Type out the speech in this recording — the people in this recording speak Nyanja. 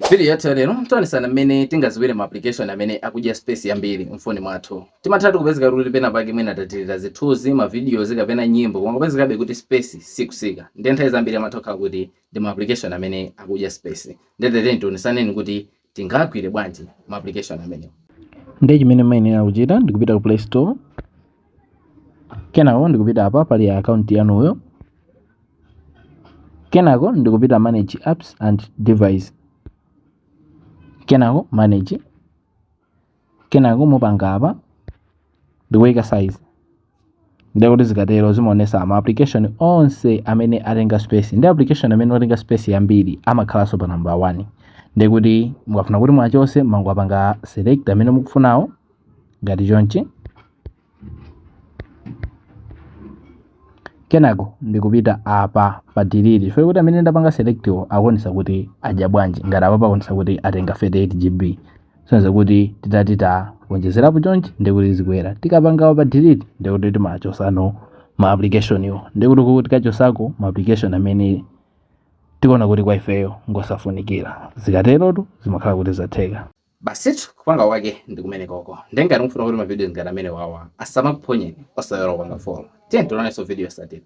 Video yathu ya lero tionesana mmene tingaziwire ma application amene akudya space yambiri mfoni mwathu. Timatha kupezeka kuti pena pake mwina tatilira zithunzi, ma videos kapena nyimbo, koma kupezekabe kuti space sikusika. Ndiye nthawi zambiri amatha kukhala kuti ndi ma application amene akudya space. Ndiye tatiyeni tionesaneni kuti tingagwire bwanji ma application amenewo. Ndiye chimene mumayenera kuchita ndikupita ku Play Store, kenako ndikupita apa pali account yanuyo, kenako ndikupita manage apps and device, kenako manage, kenako mupanga apa ndikuyika size. Ndiye kuti zikatero zimaonesa ma application onse amene atenga space, ndi application amene atenga space yambiri amakhalanso pa number 1. Ndiye kuti mukafuna kuti mwachose, mangopanga select amene mukufunawo ngati chonchi, kenako ndikupita apa pa delete, chifukwa kuti amene ndapanga select wo akuonesa kuti adya bwanji. Ngati apa pakuonesa kuti atenga 38 GB, soneza kuti titati taonjezerapo chonchi ndiye kuti zikwera. Tikapanga pa delete ndiye kuti timachosano ma application iwo, ndiye kuti tikachosako ma application amene tikuona kuti kwa ifeyo ngosafunikira. Zikaterotu zimakhala kuti zatheka. Basitu, kupanga kwake ndi kumene koko. Ndiye ngati mukufuna kuti ma video ngati amene wawa asamakuphonyeni, osaiwala kupanga follow. Tiye tionanenso video yotsatira.